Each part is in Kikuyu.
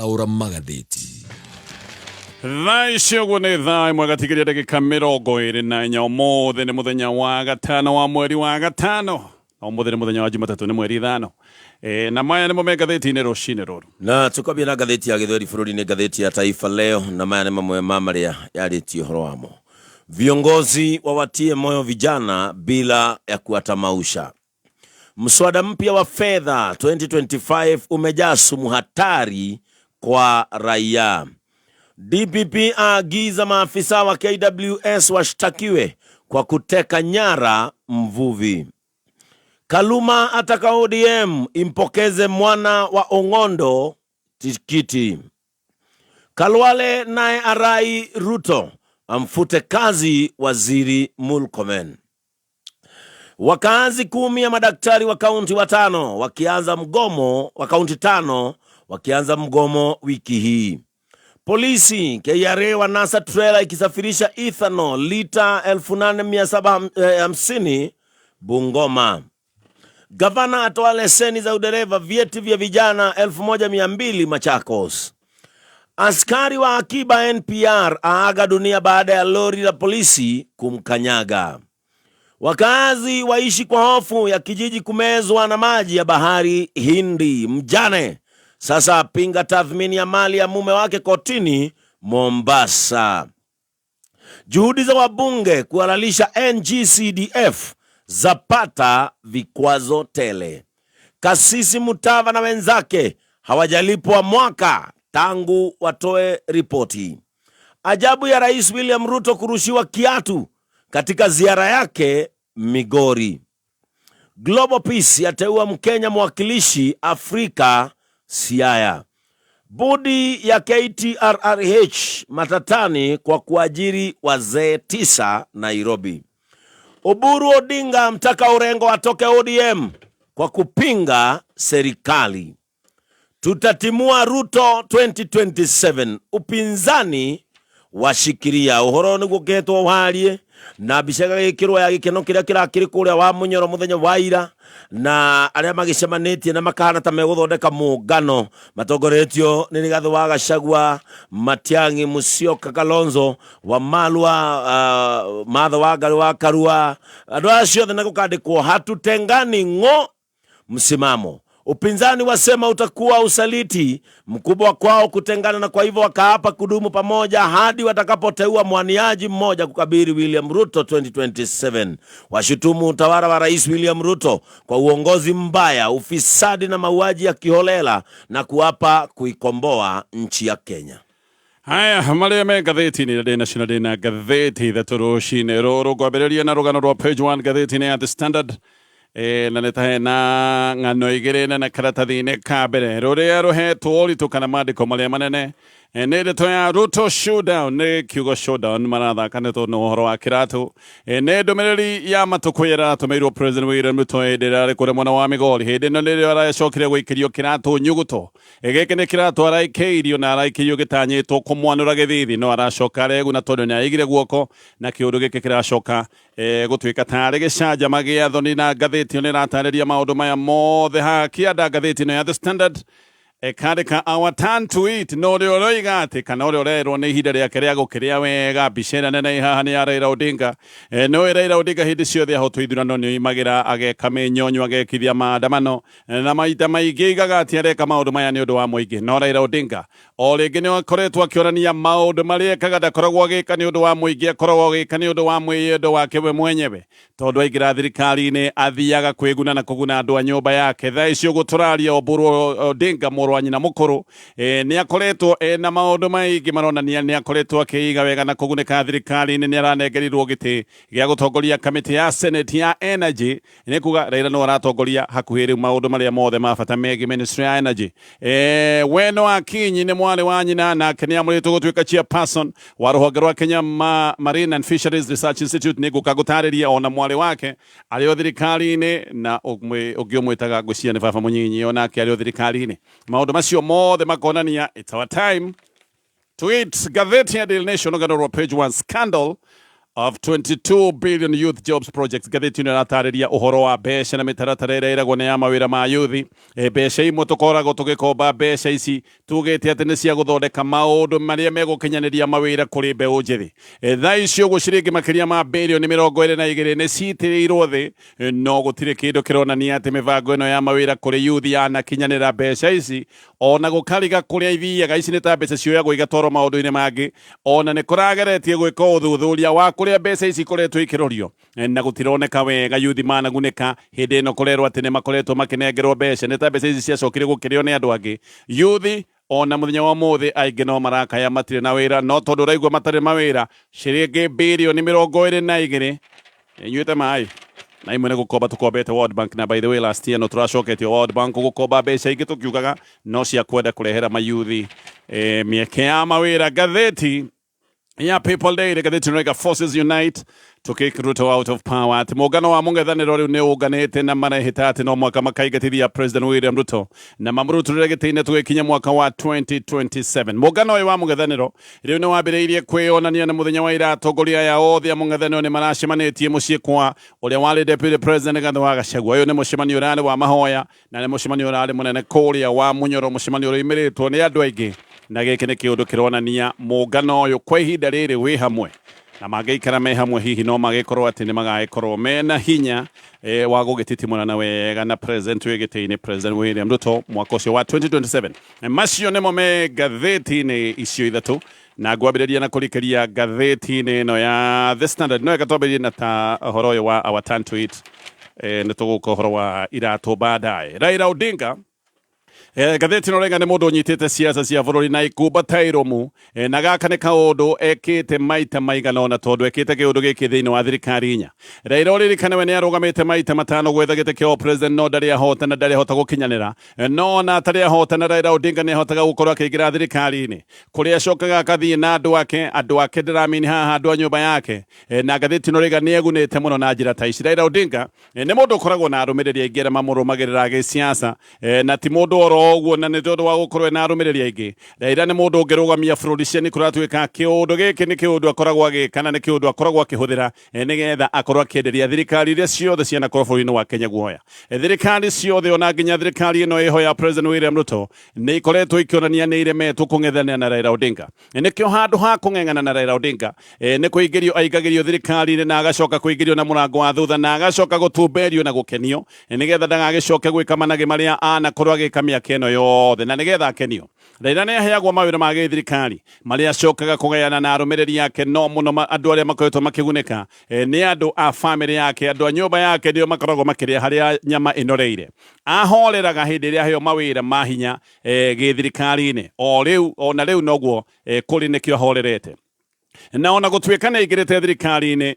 Taũra magathĩti. Thaa ici ũguo nĩ thaa ĩmwe gatigiria ndagĩka 24. Ũmũthĩ nĩ mũthenya wa gatano wa mweri wa gatano, na ũmũthĩ nĩ mũthenya wa Jumatatũ, nĩ mweri 5. E, na maya nĩmo me ngathĩti-inĩ rũcinĩ rũrũ. Na tũkambia na ngathĩti ya gĩthweri bũrũri-inĩ, ngathĩti ya Taifa Leo, na maya nĩ mamwe ma marĩa yarĩtie ũhoro wamo. Viongozi wawatie moyo vijana bila ya kuwatamausha. Mswada mpya wa fedha 2025 umejaa sumu hatari kwa raia. DPP aagiza maafisa wa KWS washtakiwe kwa kuteka nyara mvuvi. Kaluma ataka ODM impokeze mwana wa Ong'ondo tikiti. Kalwale naye arai Ruto amfute kazi waziri Murkomen. Wakazi 10 ya madaktari wa kaunti 5 wakianza mgomo wa kaunti 5 wakianza mgomo wiki hii. Polisi KRA wanasa trela ikisafirisha ethanol lita 8750 Bungoma. Gavana atoa leseni za udereva vyeti vya vijana 1200 Machakos. Askari wa akiba NPR aaga dunia baada ya lori la polisi kumkanyaga. Wakazi waishi kwa hofu ya kijiji kumezwa na maji ya bahari Hindi. Mjane sasa apinga tathmini ya mali ya mume wake kotini Mombasa. Juhudi za wabunge kuhalalisha NGCDF zapata vikwazo tele. Kasisi Mutava na wenzake hawajalipwa mwaka tangu watoe ripoti. Ajabu ya Rais William Ruto kurushiwa kiatu katika ziara yake Migori. Global Peace yateua Mkenya mwakilishi Afrika Siaya. Bodi ya KTRRH matatani kwa kuajiri wazee 9 Nairobi. Oburu Odinga amtaka Orengo atoke ODM kwa kupinga serikali. Tutatimua Ruto 2027. Upinzani washikiria uhoro niguo ketwo warie na mbica ĩgagĩkĩrwo ya gĩkeno kĩrĩa kĩrakĩrĩ kũrĩa wa Mũnyoro mũthenya wa ira, na arĩa magĩcemanĩtie na makahana ta megũthondeka mũngano matongoretio nĩ Rigathĩ wa Gachagua, Matiang'i, Musyoka, Kalonzo wa Malwa, Martha Wangari wa Karua, andũ acio othe, na gũkandĩkwo hatutengani ng'o msimamo. Upinzani wasema utakuwa usaliti mkubwa kwao kutengana, na kwa hivyo wakaapa kudumu pamoja hadi watakapoteua mwaniaji mmoja kukabili William Ruto 2027. Washutumu utawala wa Rais William Ruto kwa uongozi mbaya, ufisadi na mauaji ya kiholela na kuapa kuikomboa nchi ya Kenya. Haya marĩa me ngathĩti-inĩ ndĩ nacio, na ndĩ na ngathĩti 3 rũcinĩ rũrũ, ngwambĩrĩria na rũgano rwa page 1 ngathĩti-inĩ ya The Standard. Na nĩ ta hena ng'ano igĩrĩ nene karatathi-inĩ ka mbere rũrĩa rũhetwo ũritũ kana mandĩko marĩa manene. Nĩ ndeto ya Ruto showdown, nĩ kiugo showdown marathaka nĩ tondũ nĩ ũhoro wa kĩratũ. Nĩ ndũmĩrĩri ya matũkũ ĩratũmĩirwo President William Ruto hĩndĩ ĩrĩa arĩ kũrĩa mwena wa Migori. Hĩndĩ ĩno nĩrĩo aracokire gũikĩrio kĩratũ nyuguto. Gĩkĩ nĩ kĩratũ araikĩirio, na araikĩirio gĩtanyĩtwo kũmwanũra gĩthithi, no aracoka areguna tondũ nĩ aigire guoko, na kĩũndũ gĩkĩ kĩracoka gũtuĩka tarĩ gĩcanjama gĩa thoni. Na ngathĩti ĩyo nĩ ĩratarĩria maũndũ maya mothe haha kĩanda. Ngathĩti ĩno ya The Standard ĩkandĩka "Our turn to eat", no ũrĩa ũroiga atĩ kana ũrĩa ũrerwo nĩ ihinda rĩake rĩa gũkĩrĩa wega. Mbica ĩrĩa nene ĩ haha nĩ ya Raila Odinga. No Raila Odinga hĩndĩ ciothe ahotwo ithurano nĩ oimagĩra ageka mĩnyonyo, agekithia maandamano, na maita maingĩ aigaga atĩ areka maũndũ maya nĩ ũndũ wa mũingĩ. No Raila Odinga o rĩngĩ nĩ akoretwo akĩonania maũndũ marĩa ekaga ndakoragwo agĩka nĩ ũndũ wa mũingĩ, akoragwo agĩka nĩ ũndũ wa mwĩyendo wake we mwenyewe, tondũ aingĩra thirikari-inĩ athiaga kwĩguna na kũguna andũ a nyũmba yake. Thaa ici ũguo tũraria, Oburu Odinga mũrũ wa nyina mũkũrũ nĩ akoretwo ena maũndũ maingĩ maronania nĩ akoretwo akĩiga wega na kũgunĩka thirikari-inĩ. Nĩ aranengerirwo gĩtĩ gĩa gũtongoria kamĩtĩ ya Senate ya Energy. Nĩ kuga Raila no aratongoria hakuhĩ rĩu maũndũ marĩa mothe ma bata megiĩ Ministry ya Energy. Weno Akinyi nĩ mwarĩ wa nyina, nake nĩ amũrĩtwo gũtuĩka chairperson wa rũhonge rwa Kenya Marine and Fisheries Research Institute. Nĩ ngũka gũtarĩria ona mwarĩ wake arĩ o thirikari-inĩ, na ũngĩ ũmwĩtaga ngwĩciria nĩ baba mũnyinyi, onake arĩ o thirikari-inĩ. Maũndũ macio mothe makonania it's our time to eat. Ngathĩti ya Daily Nation, rũgano rwa page 1, "Scandal of 22 billion youth jobs projects. Ngathĩti ĩno ĩratarĩria ũhoro wa mbeca na mĩtaratara ĩrĩa ĩragwo nĩ ya mawĩra ma yuthi. Mbeca imwe tũkoragwo tũgĩkomba, mbeca ici tugĩte atĩ nĩ cia gũthondeka maũndũ marĩa megũkinyanĩria mawĩra kũrĩ mbeũ njĩthĩ. Thaa ici ũguo ciringi makĩria ma bĩrioni 22 nĩ citĩrĩirwo thĩ, no gũtirĩ kĩndũ kĩronania atĩ mĩbango ĩno ya mawĩra kũrĩ yuthi yanakinyanĩra. Mbeca ici ona gũkariga kũrĩa ithiaga, ici nĩ ta mbeca cioyagwo igatwarwo maũndũ-inĩ mangĩ. Ona nĩ kũrageretie gwĩka ũthuthuria wa kũrĩa mbeca ici ikoretwo ikĩrorio, na gũtironeka wega yuthi managunĩka. Hĩndĩ ĩno kũrerwo atĩ nĩ makoretwo makĩnengerwo mbeca, nĩ ta mbeca ici ciacokire gũkĩrĩo nĩ andũ angĩ. Yuthi ona mũthenya wa ũmũthĩ aingĩ no marakaya matirĩ na wĩra, no tondũ ũraigua matarĩ mawĩra, ciringi birioni 22 inyuĩte maĩ na imwe nĩ gũkomba tũkombete World Bank. Na by the way, last year no tũracoketio World Bank gũkomba mbeca ingĩ, tũkiugaga no cia kwenda kũrehera mayuthi mĩeke ya mawĩra. Ngathĩti ya People Daily, ngathĩti ĩno, "Forces Unite to Kick Ruto Out of Power", atĩ mũngano wa mũng'ethanĩro rĩu nĩ ũnganĩte na marehĩta atĩ no mwaka makaingatithia President William Ruto na mamũrutũrĩre gĩtĩ-inĩ tũgĩkinya mwaka wa 2027. Mũngano ũyũ wa mũng'ethanĩro rĩu nĩ wambĩrĩirie kwĩyonania, na mũthenya wa ira atongoria aya othe a mũng'ethanĩro nĩ maracemanĩtie mũciĩ kwa ũrĩa warĩ Deputy President Rigathĩ wa Gachagua. Ũyũ nĩ mũcemanio ũrarĩ wa mahoya na nĩ mũcemanio ũrarĩ mũnene kũrĩa wa Munyoro, mũcemanio ũrĩimĩrĩtwo nĩ andũ aingĩ, na gĩkĩ nĩ kĩũndũ kĩronania mũngano ũyũ kwa ihinda rĩrĩ wĩ hamwe, na mangĩikara me hamwe hihi no magĩkorwo atĩ nĩ magagĩkorwo mena hinya wa gũgĩtitimũrana wega na President wĩ gĩtĩ-inĩ, President William Ruto, mwaka ũcio wa 2027. Macio nĩmo me ngathĩti-inĩ icio ithatũ, na ngwambĩrĩria na kũrikĩria ngathĩti-inĩ ĩno ya The Standard. No eka twambĩrĩrie na ta ũhoro ũyũ wa "Our Turn to Eat". Nĩ tũgũka ũhoro wa iratũ baadaye. Raila Odinga, ngathĩti ĩno raiga nĩ mũndũ ũnyitĩte siasa cia bũrũri na ikumba ta irũmu, na gaka nĩ kaũndũ ekĩte maita maigana ũna, tondũ ekĩte kĩũndũ gĩkĩ thĩinĩ wa thirikari inya. Raila, ũririkane we nĩ arũgamĩte maita matano gwetha gĩtĩ kĩa president, no ndarĩ ahota na ndarĩ ahota gũkinyanĩra. No ona atarĩ ahotana, Raila Odinga nĩ ahotaga gũkorwo akĩingĩra thirikari-inĩ, kũrĩa acokaga akathiĩ na andũ ake. Andũ ake ndĩramini haha andũ a nyũmba yake. Na ngathĩti ĩno raiga nĩ egunĩte mũno na njĩra ta ici. Raila Odinga nĩ mũndũ ũkoragwo na arũmĩrĩri aingĩ arĩa mamũrũmagĩrĩra gĩsiasa, na ti mũndũ oro ũguo, na nĩ tondũ wa gũkorwo ena arũmĩrĩri aingĩ, Raila nĩ mũndũ ũngĩrũgamia bũrũri cia. Nĩ kũratuĩka kĩũndũ gĩkĩ nĩ kĩũndũ akoragwo agĩka, na nĩ kĩũndũ akoragwo akĩhũthĩra nĩgetha akorwo akĩenderia thirikari iria ciothe cianakorwo bũrũri-inĩ wa Kenya guoya. Thirikari ciothe, ona nginya thirikari ĩno ĩho ya President William Ruto, nĩ ikoretwo ikĩonania nĩ iremetwo kũng'ethanĩra na Raila Odinga. Nĩkĩo handũ ha kũng'eng'ana na Raila Odinga, nĩ kũingĩrio aingagĩrio thirikari-inĩ, na agacoka kũingĩrio na mũrango wa thutha, na agacoka gũtumberio na gũkenio, nĩgetha ndagagĩcoke gwĩka managĩ marĩa anakorwo agĩka mĩaka ĩno yothe, na nĩgetha akenio. Raila nĩ aheagwo mawĩra ma gĩthirikari marĩa acokaga kũgayana na arũmĩrĩri ake, no mũno andũ arĩa makoretwo makĩgunĩka nĩ andũ a famĩlĩ yake. Andũ a nyũmba yake nĩo makoragwo makĩrĩa harĩa nyama ĩnoreire. Ahoreraga hĩndĩ ĩrĩa aheo mawĩra ma hinya gĩthirikari-inĩ. O rĩu, ona rĩu noguo kũrĩ, nĩkĩo ahorerete. Na ona gũtuĩka nĩ aingĩrĩte thirikari-inĩ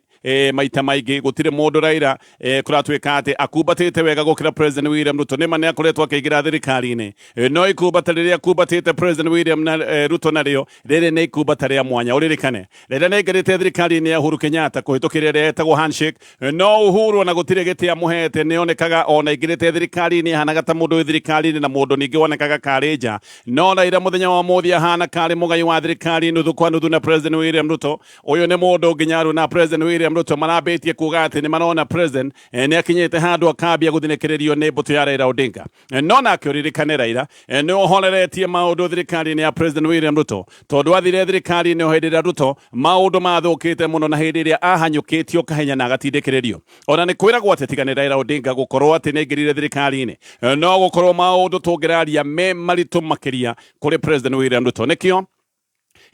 maita maingĩ, gũtirĩ mũndũ Raila kũratuĩka atĩ akumbatĩte wega gũkĩra President William Ruto. Nĩma nĩ akoretwo akĩingĩra thirikari-inĩ, no ikumbata rĩrĩa akumbatĩte President William na Ruto narĩo rĩrĩ nĩ ikumbata rĩa mwanya. Ũririkane rĩrĩa nĩ aingĩrĩte thirikari-inĩ ya Uhuru Kenyatta kũhĩtũkĩra ĩrĩa yetagwo handshake, no Uhuru ona gũtirĩ gĩtĩ amũhete. Nĩ onekaga ona aingĩrĩte thirikari-inĩ ahanaga ta mũndũ wĩ thirikari-inĩ na mũndũ ningĩ wonekaga karĩ nja. No Raila mũthenya wa ũmũthĩ ahana karĩ mũgai wa thirikari nuthu kwa nuthu na President William Ruto. Ũyũ nĩ mũndũ nginya rĩu na President William Ruto marambĩtie kuga atĩ nĩ marona President nĩ akinyĩte handũ akambia gũthinĩkĩrĩrio nĩ mbũtũ ya Raila Odinga. No nake ũririkane Raila nĩ ũhoreretie maũndũ thirikari-inĩ ya President William Ruto, tondũ athire thirikari-inĩ o hĩndĩ ĩrĩa Ruto maũndũ mathũkĩte mũno, na hĩndĩ ĩrĩa ahanyũkĩtio kahenya na agatindĩkĩrĩrio. Ona nĩ kwĩragwo atĩ tiga nĩ Raila Odinga gũkorwo atĩ nĩ aingĩrire thirikari-inĩ, no gũkorwo maũndũ tũngĩraria me maritũ makĩria kũrĩ President William Ruto. Nĩkĩo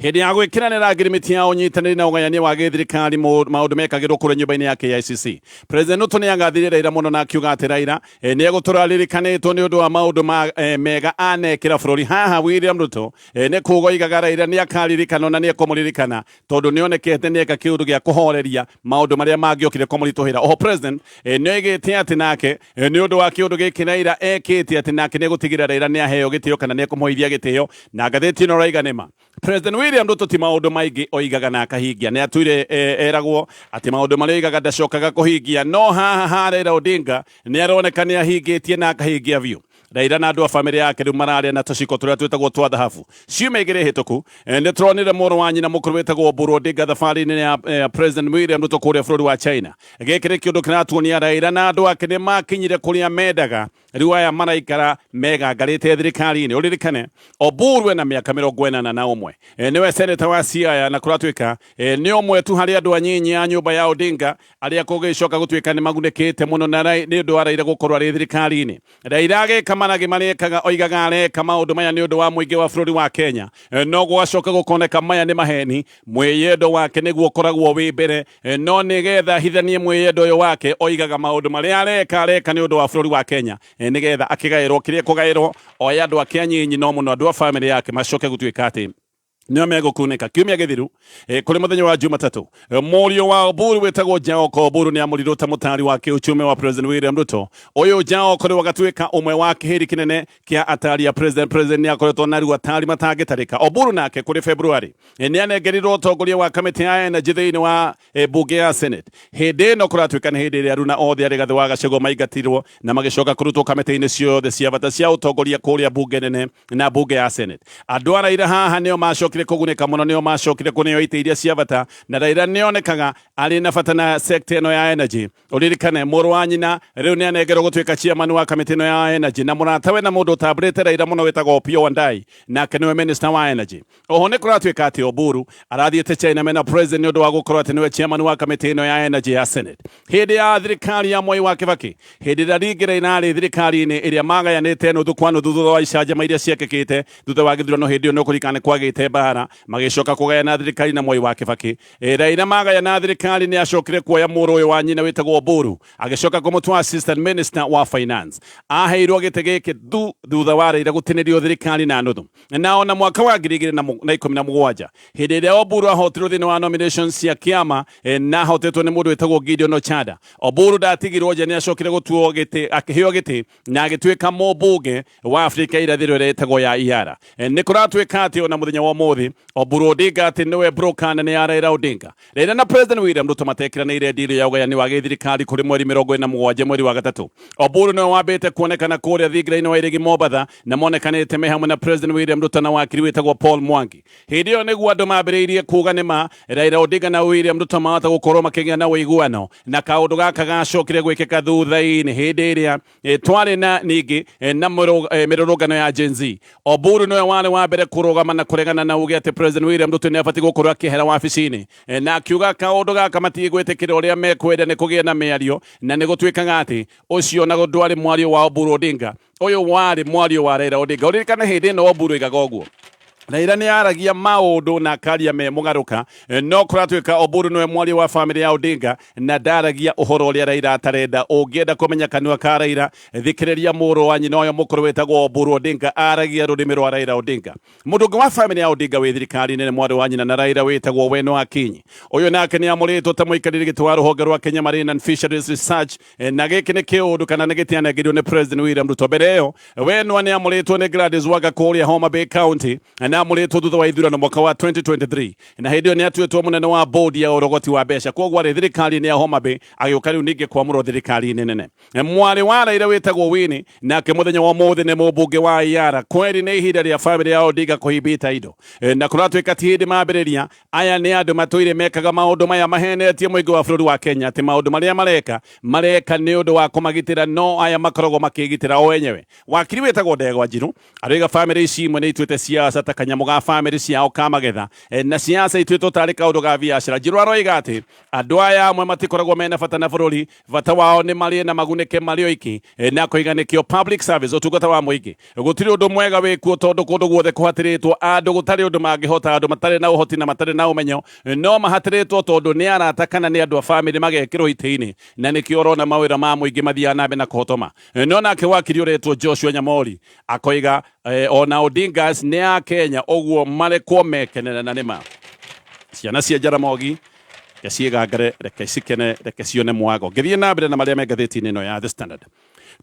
hĩndĩ ya gwĩkĩranĩra ngirimiti ya ũnyitanĩri na ũgayania wa gĩthirikari, maũndũ mekagĩrwo kũrĩa nyũmba-inĩ ya KICC, President Ruto nĩ agathire Raila mũno na akiuga atĩ Raila nĩ egũtũra aririkanĩtwo nĩ ũndũ wa maũndũ ma mega anekĩra bũrũri. Haha William Ruto nĩ kuga oigaga Raila nĩ akaririkanwo na nĩ ekũmũririkana, tondũ nĩ onekete nĩ eka kĩũndũ gĩa kũhoreria maũndũ marĩa mangĩokire kũmũritũhĩra. Oho President nĩ oigĩte atĩ nake nĩ ũndũ wa kĩũndũ gĩkĩ Raila ekĩte, atĩ nake nĩ egũtigĩrĩra Raila nĩ aheo gĩtĩo kana nĩ ekũmũheithia gĩtĩo. Na ngathĩti ĩno raiga nĩma President William Ruto ti maũndũ maingĩ oigaga na akahingia. Nĩ atuire eragwo atĩ maũndũ marĩa oigaga ndacokaga kũhingia, no haha ha Raila Odinga nĩ aroneka nĩ ahingĩtie na akahingia biũ. Raila na andũ a bamĩrĩ yake rĩu mararĩa na tũciko tũrĩa twĩtagwo twa thahabu. Ciumia igĩrĩ hĩtũku nĩ tũronire mũrũ wa nyina mũkũrũ wĩtagwo Oburu Odinga thabarĩ-inĩ ya President William Ruto kũrĩa bũrũri wa China. Gĩkĩ nĩ kĩũndũ kĩratuonia Raila na andũ ake nĩ makinyire kũrĩa mendaga. Rĩu aya maraikara megangarĩte thirikari-inĩ. Ũririkane Oburu ena mĩaka 81, nĩwe seneta wa Siaya, na kũratuĩka nĩ ũmwe tu harĩ andũ anyinyi a nyũmba ya Odinga arĩa kũgĩcoka gũtuĩka nĩ magunĩkĩte mũno na nĩ ũndũ wa Raila gũkorwo arĩ thirikari-inĩ. Raila agĩka maragĩ marĩa ekaga oigaga areka maũndũ maya nĩ ũndũ wa mũingĩ wa bũrũri wa Kenya, no gwacoka gũkoneka maya nĩ maheni. Mwĩyendo wake nĩguo ũkoragwo wĩ mbere, no nĩgetha ahithanie mwĩyendo ũyũ wake oigaga maũndũ marĩa areka areka nĩ ũndũ wa bũrũri wa Kenya, nĩgetha akĩgaĩrwo kĩrĩa ekũgaĩrwo oye andũ ake anyinyi no mũno andũ a bamĩrĩ yake macoke gũtuĩka atĩ nĩo megũkunĩka. Kiumia gĩthiru kũrĩ mũthenya wa Jumatatũ, mũriũ wa Oburu wĩtagwo Jaoko Oburu nĩ amũrirwo ta mũtari wa kĩũchumi wa President William Ruto. Ũyũ Jaoko rĩu agatuĩka ũmwe wa kĩhĩri kĩnene kĩa atari a President. President nĩ akoretwo na rĩu atari matangĩtarĩka. Oburu nake kũrĩ February nĩ anengerirwo ũtongoria wa kamĩtĩ ya energy thĩinĩ wa bunge ya Senate. Hĩndĩ ĩno kũratuĩka nĩ hĩndĩ ĩrĩa Aruna othe arĩ Rigathĩ wa Gachagua maingatirwo na magĩcoka kũrutwo kamĩtĩ-inĩ ciothe cia bata cia ũtongoria kũrĩa bunge nene na bunge ya Senate. Andũ a Raila haha nĩo macokire kũgunĩka mũno, nĩo macokire kũneo itĩ iria cia bata, na Raila nĩonekaga arĩ na bata na sector ĩno ya energy. Ũririkane mũrũ wa nyina rĩu nĩ anengerwo gũtuĩka chairman wa kamĩtĩ ĩno ya energy, na mũratawe na mũndũ ũtambũrĩte Raila mũno wĩtagwo Opiyo Wandayi, nake nĩwe minister wa energy. Oho nĩ kũratuĩka atĩ Oburu arathiĩte China mena president nĩ ũndũ wa gũkorwo atĩ nĩwe chairman wa kamĩtĩ ĩno ya energy ya Senate. Hĩndĩ ya thirikari ya Mwai wa Kibaki, hĩndĩ ĩrĩa Ringĩra ĩrarĩ thirikari-inĩ ĩrĩa magayanĩte nuthu kwa nuthu thutha wa icanjama iria ciekĩkĩte thutha wa gĩthurano, hĩndĩ ĩyo nĩ ũkũririkana nĩ kwagĩte mbara, magĩcoka kũgayana thirikari na Mwai wa Kibaki. Raila magayana thirikari nĩ acokire kuoya mũrũ ũyũ wa nyina wĩtagwo Oburu agĩcoka kũmũtua assistant minister wa finance. Aheirwo gĩtĩ gĩkĩ thutha wa Raila gũtinĩrio thirikari na nuthu. Na ona mwaka wa 2017 hĩndĩ ĩrĩa Oburu ahotirwo thĩinĩ wa nominations cia kĩama, na ahotetwo nĩ mũndũ wĩtagwo Gideon Ochanda, Oburu ndatigirwo nja, nĩ acokire gũtuo gĩtĩ, akĩheo gĩtĩ na agĩtuĩka mũmbunge wa Afrika irathĩro ĩrĩa ĩtagwo ya Iara. Nĩ kũratuĩka atĩ ona mũthenya wa ũmũthĩ Oburu Odinga atĩ nĩwe broker nene ya Raila Odinga. Raila na President William Ruto matekiranĩire ndiri ya ũgayani wa gĩthirikari kũrĩ mweri 47 mweri wa gatatũ. Oburu nĩwe wambĩte kuonekana kũrĩa thingira-inĩ wa Iregi Mombatha, na monekanĩte me hamwe na President William Ruto na wakiri wĩtagwo Paul Mwangi. Hĩndĩ ĩyo nĩguo andũ mambĩrĩirie kuga nĩ ma Raila Odinga na William Ruto mahota gũkorwo makĩgĩa na ũiguano, na kaũndũ gaka gacokire gwĩkĩka thutha-inĩ hĩndĩ ĩrĩa twarĩ na ningĩ na mĩrũrũngano ya Gen Z. Oburu nĩwe warĩ wa mbere kũrũgama na kũregana na uge atĩ President William Ruto nĩ abatiĩ gũkorwo akĩehera wabici-inĩ, na akiuga kaũndũ gaka matigwĩtĩkĩra, ũrĩa mekwenda nĩ kũgĩa na mĩario, na nĩ gũtuĩkaga atĩ ũcio na ndwarĩ mwario wa Oburu Odinga, ũyũ warĩ mwario wa Raila Odinga. Ũririkane hĩndĩ ĩno Oburu oigaga ũguo, Raila nĩ aragia maũndũ na akaria me mũgarũka, no kũratuĩka Oburu nĩwe mwario wa bamĩrĩ ya Odinga na ndaragia ũhoro ũrĩa Raila atarenda. Ũngĩenda kũmenya kanua ka Raila, thikĩrĩria mũrũ wa nyina ũyũ mũkũrũ wĩtagwo Oburu Odinga aragia rũrĩmĩ rwa Raila Odinga. Mũndũ ũngĩ wa bamĩrĩ ya Odinga wĩ thirikari-inĩ nĩ mwarĩ wa nyina na Raila wĩtagwo Weno Akinyi. Ũyũ nake nĩ amũrĩtwo ta mũikarĩri gĩtĩ wa rũhonge rwa Kenya Marine and Fisheries Research, na gĩkĩ nĩ kĩũndũ kana nĩ gĩtĩ anengerirwo nĩ President William Ruto. Mbere ĩyo Wenwa nĩ amũrĩtwo nĩ Gladys Wanga kũrĩa Homa Bay County, na amũrĩtwo thutha wa ithurano mwaka wa 2023, na hĩndĩ ĩyo nĩ atuĩtwo mũnene wa bodi ya ũrogoti wa mbeca. Koguo arĩ thirikari-inĩ ya Homa Bay, agĩũka rĩu ningĩ kwamũrwo thirikari-inĩ nene. Mwarĩ wa Raila wĩtagwo Winnie nake mũthenya wa ũmũthĩ nĩ mũmbunge wa Iara. Kweri nĩ ihinda rĩa bamĩrĩ ya Odinga kũhimbita indo, na kũratuĩka ti hĩndĩ mambĩrĩria. Aya nĩ andũ matũire mekaga maũndũ maya mahenetie mũingĩ wa bũrũri wa Kenya atĩ maũndũ marĩa mareka mareka nĩ ũndũ wa kũmagitĩra, no aya makoragwo makĩgitĩra o enyewe. Wakiri wĩtagwo Ndegwa Njiru aroiga bamĩrĩ ici imwe nĩ ituĩte siasa ta kanyamũ ga bamĩrĩ ciao ka magetha, na siasa ituĩtwo tarĩ kaũndũ ga biacara. Njiru aroiga atĩ andũ aya amwe matikoragwo mena bata na bũrũri, bata wao nĩ marĩe na magunĩke marĩ oiki, na akoiga nĩkĩo public service, ũtungata wa mũingĩ, gũtirĩ ũndũ mwega wĩkuo tondũ kũndũ guothe kũhatĩrĩtwo andũ gũtarĩ ũndũ mangĩhota, andũ matarĩ na ũhoti na matarĩ na ũmenyo no mahatĩrĩtwo tondũ nĩ arata kana nĩ andũ a bamĩrĩ magekĩrwo itĩ-inĩ, na nĩkĩo ũrona mawĩra ma mũingĩ mathiaga na mbere na kũhotoma. No nake wakiri ũretwo Joshua Nyamori akoiga ona Odingas nĩ a Kenya, ũguo marekwo mekenere, na nĩma ciana cia Jaramogi reke ciĩgangare, reke cikene, reke cione mwago. Ngĩthiĩ na mbere na marĩa me ngathĩti-inĩ ĩno ya The Standard.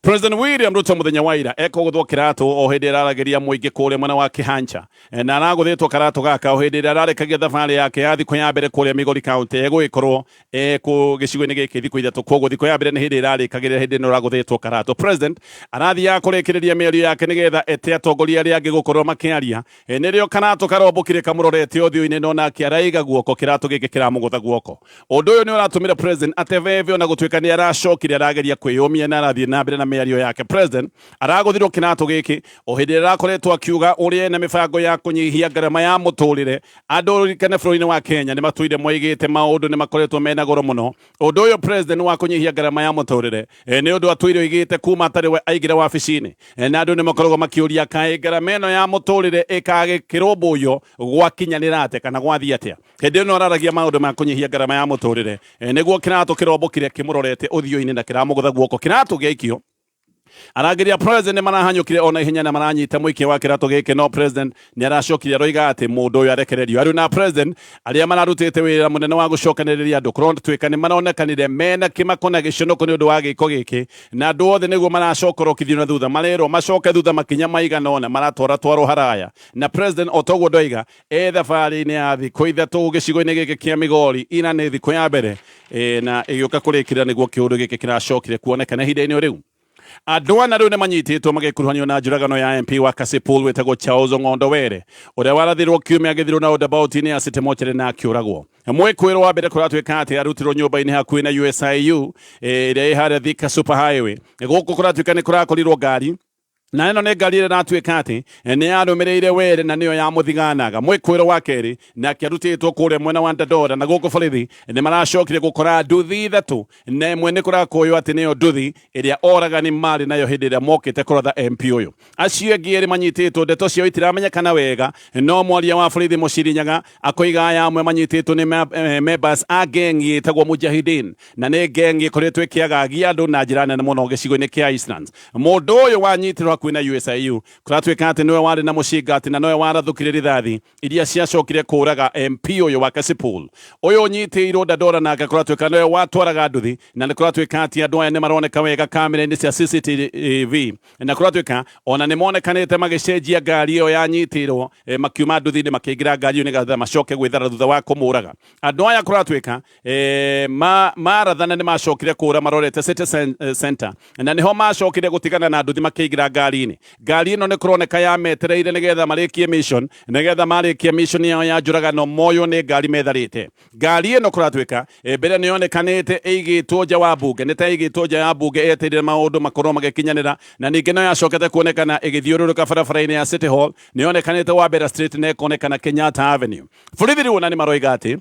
President William Ruto muthenya wa ira ekũgũthwo kĩratũ o hĩndĩ ĩraragĩria mũingĩ kũrĩa mwena wa Kĩhancha. Na aragũthĩtwo karatũ gaka o hĩndĩ ĩrĩa ararĩkagia thabarĩ yake ya thikũ ya mbere kũrĩa Migori County egũgĩkorwo kũ gĩcigo-inĩ gĩkĩ thikũ ithatũ. Koguo thikũ ya mbere nĩ hĩndĩ ĩrarĩkagĩrĩra hĩndĩ ĩno ĩragũthĩtwo karatũ. President arathiaga kũrĩkĩrĩria mĩario yake nĩgetha ete atongoria arĩa angĩ gũkorwo makĩaria. Nĩrĩo karatũ karombũkire kamũrorete ũthiũ-inĩ no nake araiga guoko kĩratũ gĩkĩ kĩramũgũtha guoko. Ũndũ ũyũ nĩ ũratũmire president atebebe ona gũtuĩka nĩ aracokire arageria kwĩyũmia na arathiĩ na mbere na mĩario yake. President aragũthirwo kĩratũ gĩkĩ o hĩndĩ ĩrĩa arakoretwo akiuga ũrĩa ena mĩbango ya kũnyihia ngarama ya mũtũrĩre. Andũ ũririkane bũrũri-inĩ wa Kenya nĩ matũire moigĩte maũndũ nĩ makoretwo mena goro mũno. Ũndũ ũyũ president wa kũnyihia ngarama ya mũtũrĩre nĩ ũndũ atũire oigĩte kuma atarĩ we aingĩra wabici-inĩ, na andũ nĩ makoragwo makĩũria kaĩ ngarama ĩno ya mũtũrĩre ĩkagĩkĩrũmbũiyo gwakinyanĩra atĩa kana gwathiĩ atĩa. Hĩndĩ ĩno araragia maũndũ ma kũnyihia ngarama ya mũtũrĩre, nĩguo kĩratũ kĩrombũkire kĩmũrorete ũthiũ-inĩ na kĩramũgũtha guoko. Kĩratũ gĩaikio arangĩri a president nĩ marahanyũkire ona ihenya na maranyita mũikia wa kĩratũ gĩkĩ, no president nĩ aracokire aroiga atĩ mũndũ ũyũ arekererio. Arĩ na president arĩa mararutĩte wĩra mũnene wa gũcokanĩrĩria andũ kũratuĩka nĩ maronekanire mena kĩmako na gĩconoko nĩ ũndũ wa gĩko gĩkĩ, na andũ othe nĩguo maracokorokithio na thutha, marerwo macoke thutha makinya maigana ũna maratwara twarwo haraya na president. O toguo ndoiga, e thabarĩ-inĩ ya thikũ ithatũ gĩcigo-inĩ gĩkĩ kĩa Migori, ira nĩ thikũ ya mbere na ĩgĩũka kũrĩkĩrĩra nĩguo kĩũndũ gĩkĩ kĩracokire kuonekana ihinda-inĩ rĩu. Andũ ana rĩu nĩ manyitĩtwo magĩkuruhanio na njũragano ya MP wa Kasipul wĩtagwo Charles Ong'ondo Were ũrĩa warathirwo kiumia gĩthiru na roundabout-inĩ ya City Mortuary na akĩũragwo. Mwĩkũĩrwo wa mbere kũratuĩka atĩ arutirwo nyũmba-inĩ hakuhĩ na USIU ĩrĩa ĩ harĩa Thika Super Highway. Gũkũ kũratuĩka nĩ kũrakorirwo ngari na ĩno nĩ ngari ĩrĩa ĩratuĩka atĩ nĩ yarũmĩrĩire Were na nĩyo yamũthiganaga. Mwĩkũĩrwo wa kerĩ nake arutĩtwo kũrĩa mwena wa Dandora, na gũkũ borithi nĩ maracokire gũkora nduthi ithatũ na ĩmwe nĩ kũrakũywo atĩ nĩyo nduthi ĩrĩa oragani marĩ nayo hĩndĩ ĩrĩa mokĩte kũratha MP ũyũ. Acio angĩ erĩ manyitĩtwo ndeto ciao itiramenyekana wega, no mwaria wa borithi Mũciri Nyaga akoiga aya amwe manyitĩtwo nĩ members a gang ĩtagwo Mujahideen, na nĩ gang ĩkoretwo ĩkĩagagia andũ na njĩra nene mũno gĩcigo-inĩ kĩa Eastlands. Mũndũ ũyũ wanyitirwo hakuhĩ na USIU kũratuĩka atĩ nĩwe warĩ na mũcinga atĩ na nowe warathũkire rithathi iria ciacokire kũraga MP ũyũ wa Kasipul. Ũyũ ũnyitĩirwo Dandora nake kũratuĩka nĩwe watwaraga nduthi, na nĩ kũratuĩka atĩ andũ aya nĩ maroneka wega kamera-inĩ cia CCTV, na kũratuĩka ona nĩ monekanĩte magĩcenjia ngari ĩyo yanyitĩirwo, makiuma nduthi-inĩ makĩingĩra ngari ĩyo nĩgetha macoke gwĩthara thutha wa kũmũraga. Andũ aya kũratuĩka marathana nĩ macokire kũra marorete City Center, na nĩho macokire gũtigana na nduthi makĩingĩra ngari-inĩ. Ngari ĩno nĩ kũroneka yametereire nĩgetha marĩkie mission, nĩgetha marĩkia mission yao ya njũragano moywo nĩ ngari metharĩte. Ngari ĩno kũratuĩka mbere nĩ yonekanĩte ĩigĩtwo nja wa mbunge, nĩ ta ĩigĩtwo nja ya mbunge yetereire maũndũ makorwo magĩkinyanĩra, na ningĩ no yacokete kuonekana ĩgĩthiũrũrũka barabara-inĩ ya City Hall, nĩ yonekanĩte Wabera Street na ĩkonekana Kenyatta Avenue. Borithi rĩu ona nĩ maroiga atĩ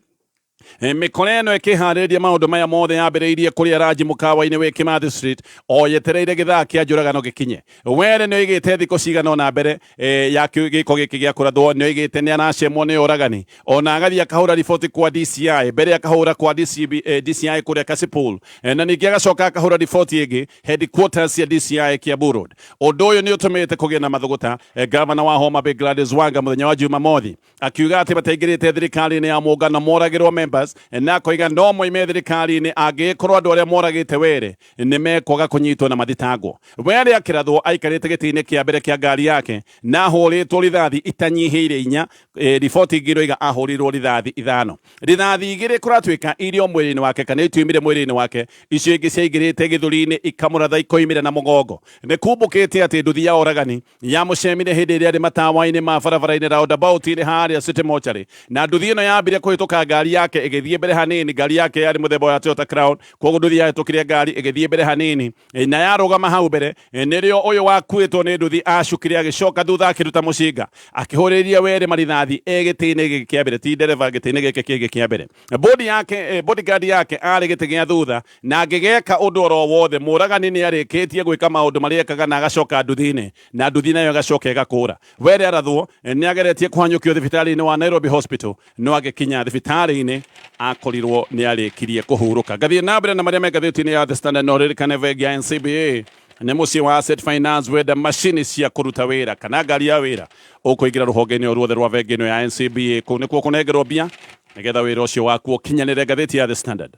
mĩkora ĩno ĩkĩharĩrĩria maũndũ maya mothe yambĩrĩirie kũrĩa ranji mũkawa-inĩ wĩ Kimathi Street o yetereire gĩthaa kĩa njũragano gĩkinye. Were nĩ oigĩte thikũ cigana ũna mbere ya gĩko gĩkĩ gĩa kũrathwo, nĩ oigĩte nĩ aracemwo nĩ oragani, ona agathiĩ akahũra riboti kwa DCI, mbere akahũra kwa DCB, DCI kũrĩa Kasipul, na ningĩ agacoka akahũra riboti ĩngĩ headquarters cia DCI Kiambu Road. Ũndũ ũyũ nĩ ũtũmĩte kũgĩe na mathũgũta. Gavana wa Homa Bay Gladys Wanga mũthenya wa Jumamothi akiuga atĩ mataingĩrĩte thirikari-inĩ ya mũngano moragĩrwo members, na akoiga no moime thirikari-inĩ angĩkorwo andũ arĩa moragĩte Were nĩ mekwaga kũnyitwo na mathitangwo. Were akĩrathwo aikarĩte gĩtĩ-inĩ kĩa mbere kĩa ngari yake na ahũrĩtwo rithathi itanyihĩire inya. Riboti ingĩ iroiga ahũrirwo rithathi ithano. Rithathi igĩrĩ kũratuĩka irio mwĩrĩ-inĩ wake kana ituimire mwĩrĩ-inĩ wake, icio ingĩ ciaingĩrĩte gĩthũri-inĩ ikamũratha ikoimĩra na mũgongo. Nĩ kumbũkĩte atĩ nduthi ya oragani yamũcemire hĩndĩ ĩrĩa arĩ matawa-inĩ ma barabara-inĩ roundabout-inĩ harĩa City Mortuary, na nduthi ĩno yambire kũhĩtũka ngari yake ĩgĩthiĩ mbere hanini. Ngari yake yarĩ mũthemba wa Toyota Crown, koguo nduthi yahĩtũkire ngari ĩgĩthiĩ mbere hanini na yarũgama hau mbere, nĩrĩo ũyũ wakuĩtwo nĩ nduthi acukire agĩcoka thutha akĩruta mũcinga akĩhũrĩria Were marithathi e gĩtĩ-inĩ gĩkĩ kĩa mbere, ti ndereba, gĩtĩ-inĩ gĩkĩ kĩngĩ kĩa mbere. Body yake, bodyguard yake arĩ gĩtĩ gĩa thutha, na angĩgeka ũndũ oro wothe mũragani nĩ arĩkĩtie gwĩka maũndũ marĩa ekaga na agacoka nduthi-inĩ, na nduthi nayo ĩgacoka ĩgakũra. Were arathwo nĩ ageretie kũhanyũkio thibitarĩ-inĩ wa Nairobi Hospital, no agĩkinya thibitarĩ-inĩ akorirwo nĩ arĩkirie kũhurũka. Ngathiĩ na mbere na marĩa me ngathĩti-inĩ ya The Standard, no ririkane bengi ya NCBA nĩ mũciĩ wa Asset Finance. Wenda macini cia kũruta wĩra kana ngari ya wĩra, ũkũingĩra rũhonge-inĩ o ruothe rwa bengi ĩno ya NCBA, kũu nĩkuo kũnengerwo mbia nĩgetha wĩra ũcio waku ũkinyanĩre. Ngathĩti ya The Standard.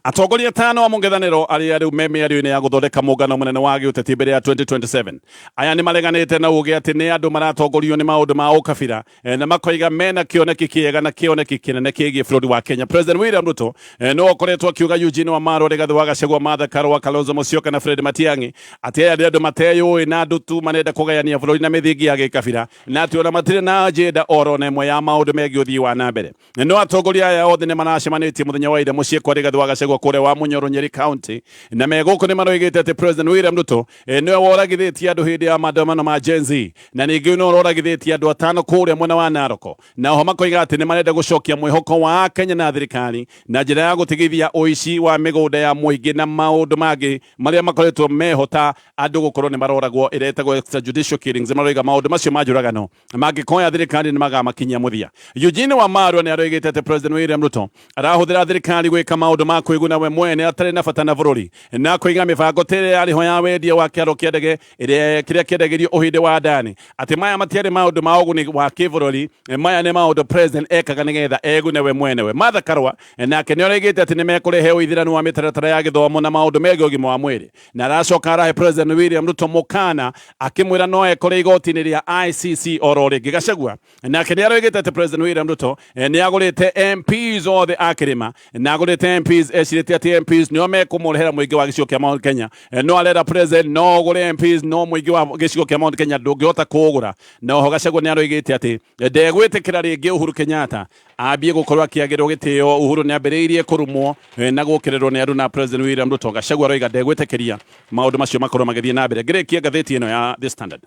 Atongoria atano a mũng'ethanĩro arĩa rĩu me mĩario-inĩ ya gũthondeka mũngano mũnene wa gĩũteti mbere ya 2027. Aya nĩ mareganĩte na uge atĩ nĩ andũ maratongorio nĩ maũndũ ma ũkabira na makoiga mena kĩoneki kĩega na kĩoneki kĩnene kĩgiĩ bũrũri wa Kenya. President William Ruto nĩwe ũkoretwo akiuga Eugene Wamalwa, Rigathi wa Gachagua, Martha Karua, Kalonzo Musyoka na Fred Matiang'i atĩ aya nĩ andũ mateyũĩ na andũ tu marenda kũgayania bũrũri na mĩthingi ya gĩkabira na atĩ ona matirĩ na agenda oro na ĩmwe ya maũndũ megiĩ ũthii wa na mbere. No atongoria aya othe nĩ maracemanĩtie mũthenya wa ira mũciĩ kwa Rigathi wa Gachagua kũrĩa wa Munyoro, Nyeri County, na me gũkũ nĩ maroigĩte atĩ President William Ruto nĩwe woragithĩtie andũ hĩndĩ ya maandamano ma Gen Z, na ningĩ nĩwe ũroragithĩtie andũ atano kũrĩa mwena wa Narok, na oho makoiga atĩ nĩ marenda gũcokia mwĩhoko wa Kenya na thirikari na njĩra ya gũtigithia ũici wa mĩgũnda ya mũingĩ na maũndũ mangĩ marĩa makoretwo meho ta andũ gũkorwo nĩ maroragwo ĩrĩa ĩtagwo extrajudicial killings. Maroiga maũndũ macio ma njũragano mangĩkoya thirikari nĩ magamakinyia mũthia. Eugene Wamalwa nĩ aroigĩte atĩ President William Ruto arahũthĩra thirikari gwĩka maũndũ ma kwĩguna we mwene atarĩ na bata na bũrũri, na kũiga mĩbango ta ĩrĩa yarĩ ho ya wendia wa kĩaro kĩa ndege ĩrĩa kĩrĩa kĩendagĩrio Ũhĩndĩ wa Adani, atĩ maya matiarĩ maũndũ ma ũguni wa kĩbũrũri, maya nĩ maũndũ president ekaga nĩgetha egune we mwenewe. Martha Karua nake nĩ oigĩte atĩ nĩ mekũrehe ũithĩranu wa mĩtaratara ya gĩthomo na maũndũ megiĩ ũgima wa mwĩrĩ, na aracoka arahe President William Ruto mũkana akĩmwĩra no ekore igoti-inĩ rĩa ICC oro rĩngĩ. Gachagua nake nĩ aroigĩte atĩ President William Ruto nĩ agũrĩte MPs othe a kĩrĩma, na agũrĩte MPs ecirĩtie atĩ MPs nĩo mekũmũrehera mũingĩ wa gĩcigo kĩa Mount Kenya. No arera President no ũgũre MPs, no mũingĩ wa gĩcigo kĩa Mount Kenya ndũngĩhota kũũgũra. Na oho Gachagua nĩ aroigĩte atĩ ndegwĩtĩkĩra rĩngĩ Uhuru Kenyatta ambie gũkorwo akĩagĩrwo gĩtĩo. Uhuru nĩ ambĩrĩirie kũrumwo na gũkĩrĩrwo nĩ andũ na President William Ruto. Gachagua aroiga ndegwĩtĩkĩria maũndũ macio makorwo magĩthiĩ na mbere. Ngĩrĩkia ngathĩti ĩno ya The Standard,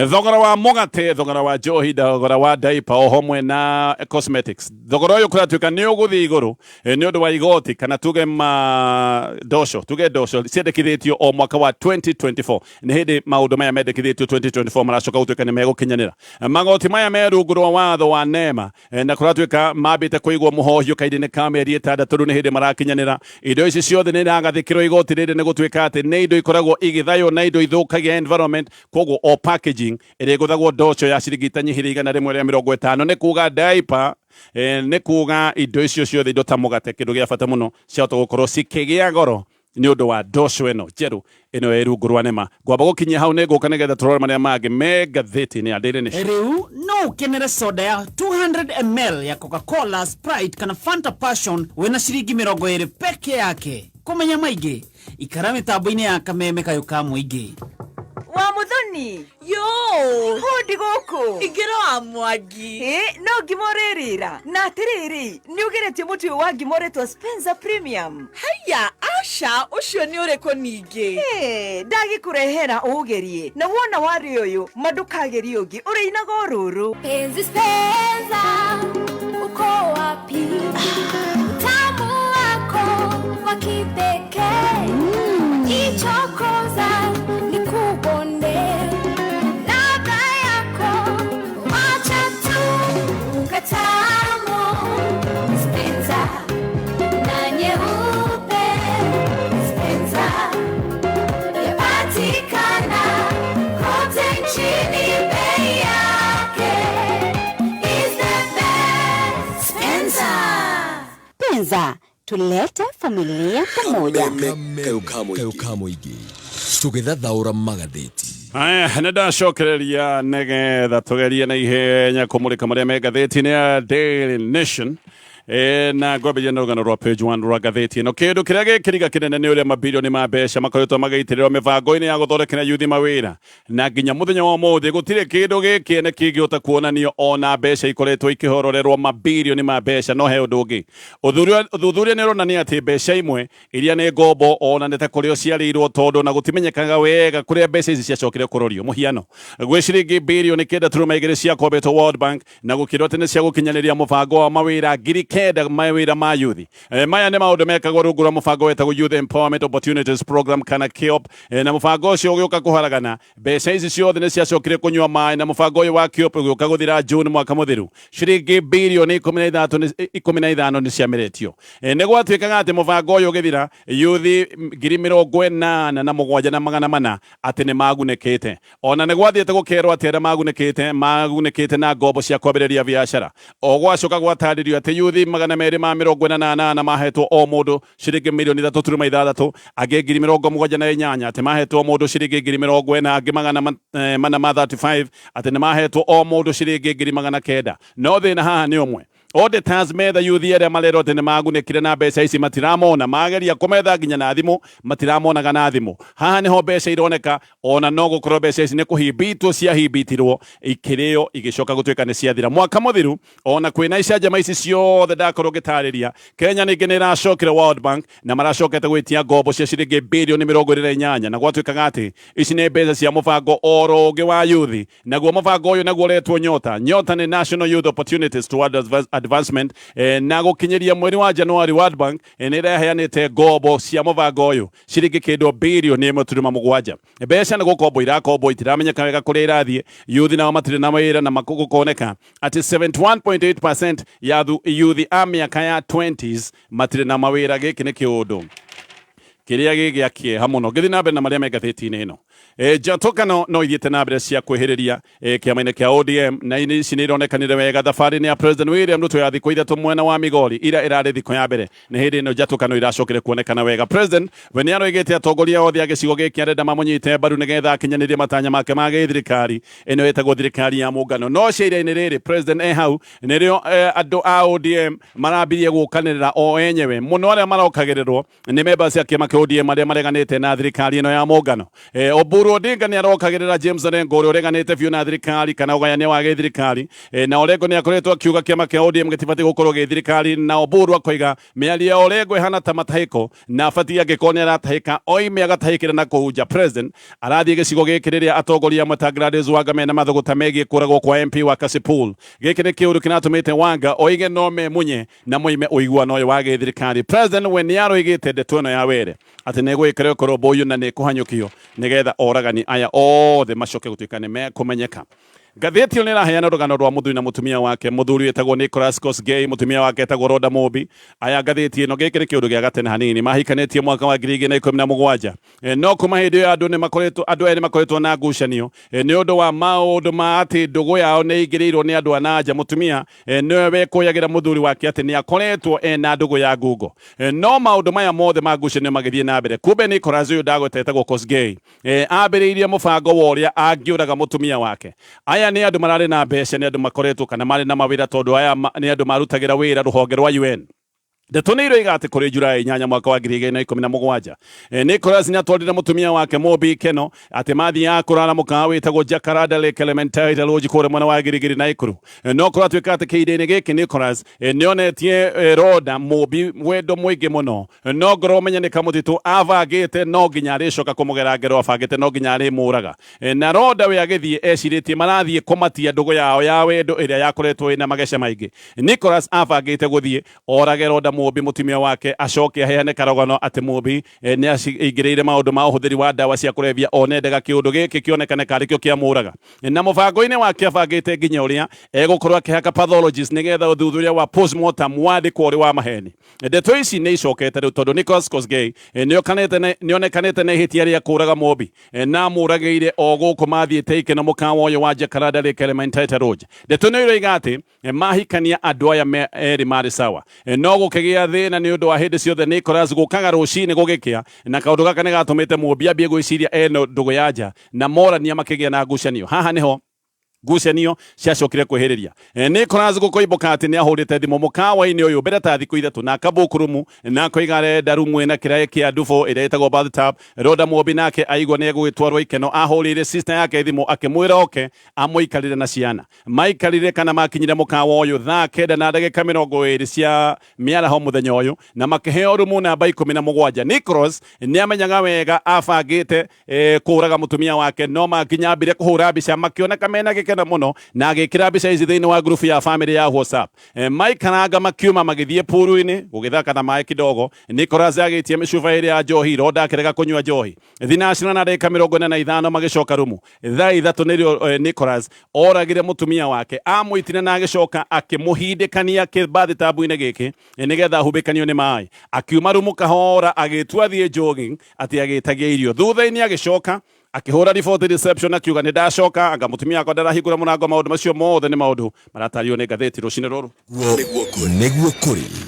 thogora wa mũgate, thogora wa njohi, thogora wa diaper o hamwe na cosmetics, thogora ũyũ kũratuĩka nĩ ũgũthiĩ igũrũ nĩ ũndũ wa igoti kana tuge ma ndoco, tuge ndoco ciendekithĩtio o mwaka wa 2024. Nĩ hĩndĩ maũndũ maya mendekithĩtio 2024 maracoka gũtuĩka nĩ megũkinyanĩra. Magoti maya me rungu rwa watho wa NEMA, na kũratuĩka mambĩte kũigwo mũhohio kahinda-inĩ ka mĩeri 6 rĩu nĩ hĩndĩ marakinyanĩra. Indo ici ciothe nĩ iragathĩkĩrwo igoti rĩrĩ nĩ gũtuĩka atĩ nĩ indo ikoragwo igĩthaywo na indo ithũkagia environment, koguo o packaging ĩrĩgũthagwo ndoco ya ciringi itanyihĩire 150. Nĩ kuga diaper, nĩ kuga indo icio ciothe, indo ta mũgate, kĩndũ gĩa bata mũno, ciahota gũkorwo cikĩgĩa goro nĩ ũndũ wa ndoco ĩno njerũ ĩno ĩ rungu rwa NEMA. Ngwamba gũkinyia hau, nĩ ngũka nĩgetha tũrore marĩa mangĩ me ngathĩti-inĩ ya Daily Nation. Rĩu no ũkenere soda ya 200 ml ya Coca-Cola, Sprite kana Fanta Passion wĩna ciringi 20 peke yake. Kũmenya maingĩ, ikara mĩtambo-inĩ ya Kameme Kayũ ka Mũingĩ. Wa Muthoni. Yo. Hũndi gũkũ. Ingĩra wa Mwangi. Ĩ no ngima ũrĩrĩra na atĩrĩrĩ, nĩ ũgeretie mũtu ũyũ wa ngima ũretwo Spencer Premium? Haiya, aca, ũcio nĩ ũrĩkũ ningĩ? Ĩ, ndagĩkũrehera ũgerie, na wona warĩ ũyũ ma ndũkagerie ũngĩ, ũrĩinaga o rũrũ. Penzi Spencer, uko wapi? Utamu wako wa kipekee, ichokoza nikubonde, ladha yako wacha tu ukatamu. Spencer na nyeupe, Spencer yapatikana kote nchini, bei yake is the best. Spencer. Penza, tulete familia pamoja. Kayo ka mũingĩ tũgĩthathaũra magathĩti. Aya, nĩ ndacokereria nĩgetha tũgerie na ihenya kũmũrĩka marĩa me ngathĩti-inĩ ya Daily Nation. Na ngwambĩrĩria na rũgano rwa page 1 rwa ngathĩti ĩno. Kĩndũ kĩrĩa gĩkĩriga kĩnene nĩ ũrĩa mabirioni ma mbeca makoretwo magĩitĩrĩrwo mĩbango-inĩ ya gũthondekera yuthi mawĩra, na nginya mũthenya wa ũmũthĩ gũtirĩ kĩndũ gĩkĩene kĩngĩhota kuonanio ona mbeca ikoretwo ikĩhororerwo mabirioni ma mbeca. No he ũndũ ũngĩ, ũthuthuria nĩ ũronania atĩ mbeca imwe iria nĩ ngombo ona nĩ ta kũrĩa ciarĩirwo, tondũ na gũtimenyekaga wega kũrĩa mbeca ici ciacokire kũrorio. Mũhiano, gwĩ ciringi birioni 9.2 ciakombetwo World Bank na gũkĩrwo atĩ nĩ cia gũkinyanĩria mũbango wa mawĩra 9,000, mawĩra ma yuthi. Maya nĩ maũndũ mekagwo rungu rwa mũbango wetagwo Youth Empowerment Opportunities Program kana KEOP. Na mũbango ũcio ũgĩũka kũharagana, mbeca ici ciothe nĩ ciacokire kũnyua maĩ, na mũbango ũyũ wa KEOP ũgĩũka gũthira June mwaka mũthiru. Ciringi birioni 15 nĩ ciameretio. Nĩ gwatuĩkaga atĩ mũbango ũyũ ũgĩthira, yuthi 87,400 atĩ nĩ magunĩkĩte. Ona nĩ gwathiĩte gũkerwo atĩ arĩa magunĩkĩte magunĩkĩte na ngombo cia kwambĩrĩria biacara. O gwacoka gwatarĩrio atĩ yuthi 248 mahetwo o mũndũ ciringi mirioni 3.6, angĩ 78,000 atĩ mahetwo o mũndũ ciringi 40,000, angĩ 435 atĩ nĩ mahetwo o mũndũ ciringi 900. No thĩna haha nĩ ũmwe, auditors metha yuthi arĩa marerwo atĩ nĩ magunĩkire na mbeca ici matiramona, mageria kũmetha nginya na thimũ matiramonaga na thimũ. Haha nĩho mbeca ironeka, ona no gũkorwo mbeca ici nĩ kũhimbitwo ciahimbitirwo ikĩrĩo igĩcoka gũtuĩka nĩ ciathira. Mwaka mũthiru ona kwĩna icanjama ici ciothe ndakorwo ngĩtarĩria, Kenya ningĩ nĩ ĩracokire World Bank na maracokete gwĩtia ngombo cia ciringi birioni 28, na gwatuĩkaga atĩ ici nĩ mbeca cia mũbango oro ũngĩ wa yuthi. Naguo mũbango ũyũ naguo ũretwo Nyota. Nyota nĩ National Youth Opportunities Toward Advancement, na gũkinyĩria mweri wa Januari World Bank nĩ ĩraheanĩte ngombo cia mũbango ũyũ ciringi kĩndũ birioni 1.7. Mbeca nĩ gũkombwo irakombwo, itiramenyeka wega kũrĩa irathiĩ. Yuthi nao matirĩ na mawĩra, na gũkoneka atĩ 71.8% ya yuthi a mĩaka ya 20s matirĩ na mawĩra. Gĩkĩ nĩ kĩũndũ kĩrĩa gĩ gĩa kĩeha mũno. Ngĩthiĩ na mbere na marĩa me ngathĩti-inĩ ĩno, njatũkano no ithiĩte na mbere cia kwĩhĩrĩria kĩama-inĩ kĩa ODM, na ici nĩ ironekanire wega thabarĩ-inĩ ya President William Ruto ya thikũ 3 mwena wa Migori ira ĩrarĩ thikũ ya mbere. Nĩ hĩndĩ ĩno njatũkano iracokire kuonekana wega. President we nĩ aroigĩte atongoria othe a gĩcigo gĩkĩ arenda mamũnyite mbaru nĩgetha akinyanĩrie matanya make ma gĩthirikari ĩno ĩtagwo thirikari ya mũngano. No ciira-inĩ rĩrĩ President e hau nĩrĩo andũ a ODM marambirie gũkanĩrĩra o enyewe mũno. Arĩa marokagĩrĩrwo nĩ members a kĩama kĩa ODM arĩa mareganĩte na thirikari ĩno ya mũngano. Oburu Odinga nĩ arokagĩrĩra James Orengo ũrĩa ũreganĩte biũ na thirikari kana ũgayania wa gĩthirikari, na Orengo nĩ akoretwo akiuga kĩama kĩa ODM gĩtibatiĩ gũkorwo gĩ thirikari, na Oburu akoiga mĩario ya Orengo ĩhana ta matahĩko na abatiĩ angĩkorwo nĩ aratahĩka oime agatahĩkĩra na kũu nja. President arathiĩ gĩcigo gĩkĩ rĩrĩa atongoria amwe ta Gladys Wanga mena mathũgũta megiĩ kũragwo kwa MP wa Kasipul. Gĩkĩ nĩ kĩũndũ kĩratũmĩte Wanga oige no memunye na moime ũiguano ũyũ wa gĩthirikari. President we nĩ aroigĩte ndeto ĩno ya were atĩ nĩ ĩgwĩkĩrwo kũrũmbũiyo na nĩ ĩkũhanyũkio nĩgetha oragani aya othe macoke gũtuĩka nĩ mekũmenyeka. Ngathĩti ĩyo nĩ ĩraheana rũgano rwa mũthuri na mũtumia wake. Mũthuri wĩtagwo Nicholas Kosgei, mũtumia wake etagwo Rhoda Mũmbi. Aya ngathĩti ĩno, gĩkĩ nĩ kĩũndũ gĩa gatene hanini, mahikanĩtie mwaka wa 2017. No kuma hĩndĩ ĩyo andũ nĩ makoretwo andũ aya nĩ makoretwo na ngucanio nĩ ũndũ wa maũndũ ma atĩ ndũgũ yao nĩ ĩingĩrĩirwo nĩ andũ a na nja. Mũtumia nĩwe wekũyagĩra mũthuri wake atĩ nĩ akoretwo ena ndũgũ ya ngungo. No maũndũ maya mothe ma ngucanio magĩthiĩ na mbere, kumbe Nicholas ũyũ ndagweta etagwo Kosgei ambĩrĩirie mũbango wa ũrĩa angĩũraga mũtumia wake. Aya nĩ andũ mararĩ na mbeca, nĩ andũ makoretwo kana marĩ na mawĩra, tondũ aya nĩ andũ marutagĩra wĩra rũhonge rwa UN. Ndeto nĩ iroiga atĩ kũrĩ Julai 8 mwaka wa 2017, Nicholas nĩ atwarire mũtumia wake Mũmbi Ikeno atĩ mathiaga kũrara mũkawa wĩtagwo Jacaranda Lake Elementary Lodge kũrĩa mwena wa Giligili Naikuru. No kũratuĩka atĩ kĩhinda-inĩ gĩkĩ Nicholas nĩ onetie Rhoda Mũmbi wendo mũingĩ mũno, no ngorwo menye nĩ kamũtitũ abangĩte no nginya arĩcoka kũmũgera ngero, abangĩte no nginya arĩmũraga. Na Rhoda we agĩthiĩ ecirĩtie marathiĩ kũmatia ndũgũ yao ya wendo ĩrĩa yakoretwo ĩna mageca maingĩ. Nicholas abangĩte gũthiĩ orage Rhoda Mũmbi mũtumia wake, acoke aheane karogano atĩ Mũmbi nĩ aingĩrĩire maũndũ ma ũhũthĩri wa ndawa cia kũrebia, onendaga kĩũndũ gĩkĩ kĩonekane karĩ kĩo kĩamũraga. Na mũbango-inĩ wake abangĩte nginya ũrĩa egũkorwo akĩhaka pathologist nĩgetha ũthuthuria wa postmortem wandĩkwo ũrĩ wa maheni. Ndeto ici nĩ icokete rĩu tondũ Nicholas Kosgei nĩonekanĩte na ihĩtia rĩa kũraga Mũmbi, na amũragĩire o gũkũ mathiĩte ikeno mũkawa ũyũ wa Jacaranda Lake Elementary Lodge. Ndeto nĩ iroiga atĩ mahikania andũ aya erĩ marĩ sawa, no gũkĩgĩa thĩna nĩ ũndũ wa hĩndĩ ciothe Nicholas gũkaga rũcinĩ gũgĩkĩa, na kaũndũ gaka nĩ gatũmĩte Mũmbi ambie gwĩciria eno ndũgũ ya nja, na morania makĩgĩa na ngucanio. Haha nĩho ngucanio ciacokire kwĩhĩrĩria. Nicholas gũkoimbũka atĩ nĩ ahũrĩte thimũ mũkawa-inĩ ũyũ mbere ta thikũ 3 na akabook rumu, na akoiga arenda rumu ĩna kĩraĩ kĩa ndubũ ĩrĩa ĩtagwo bathtub. Rhoda Mũmbi nake aigua nĩ egũgĩtwarwo ikeno, ahũrĩire sister yake thimũ akĩmwĩra oke amũikarĩre na ciana. Maikarire kana makinyire mũkawa ũyũ thaa 9:20 cia mĩaraho mũthenya ũyũ, na makĩheo rumu namba 17. Nicholas nĩ amenyaga wega abangĩte kũraga mũtumia wake, no makinya ambire kũhũra mbica makĩoneka mena gĩkeno mũno, na agĩkĩra mbica ici thĩinĩ wa grupu ya family ya WhatsApp. Maikaranga makiuma magĩthiĩ puru-inĩ gũgĩthaka na maĩ kidogo. Nicholas agĩtia mĩcuba ĩrĩ ya njohi, Rhoda akĩrega kũnyua njohi. Thinacira na ndagĩka 45 magĩcoka rumu. Thaa 3 nĩrĩo Nicholas oragire mũtumia wake, amũitire na agĩcoka akĩmũhindĩkania kĩbathitabu-inĩ gĩkĩ nĩgetha ahubĩkanio nĩ maĩ. Akiuma rumu kahora agĩtua athiĩ jogging atĩ agĩtagia irio. Thutha-inĩ agĩcoka Akĩhũra riboti reception akiuga nĩ ndacoka, anga mũtumia wakwa ndarahingũra mũrango. Maũndũ macio mothe nĩ maũndũ maratario nĩ ngathĩti rũcinĩ rũrũ. Nĩguo kũrĩ.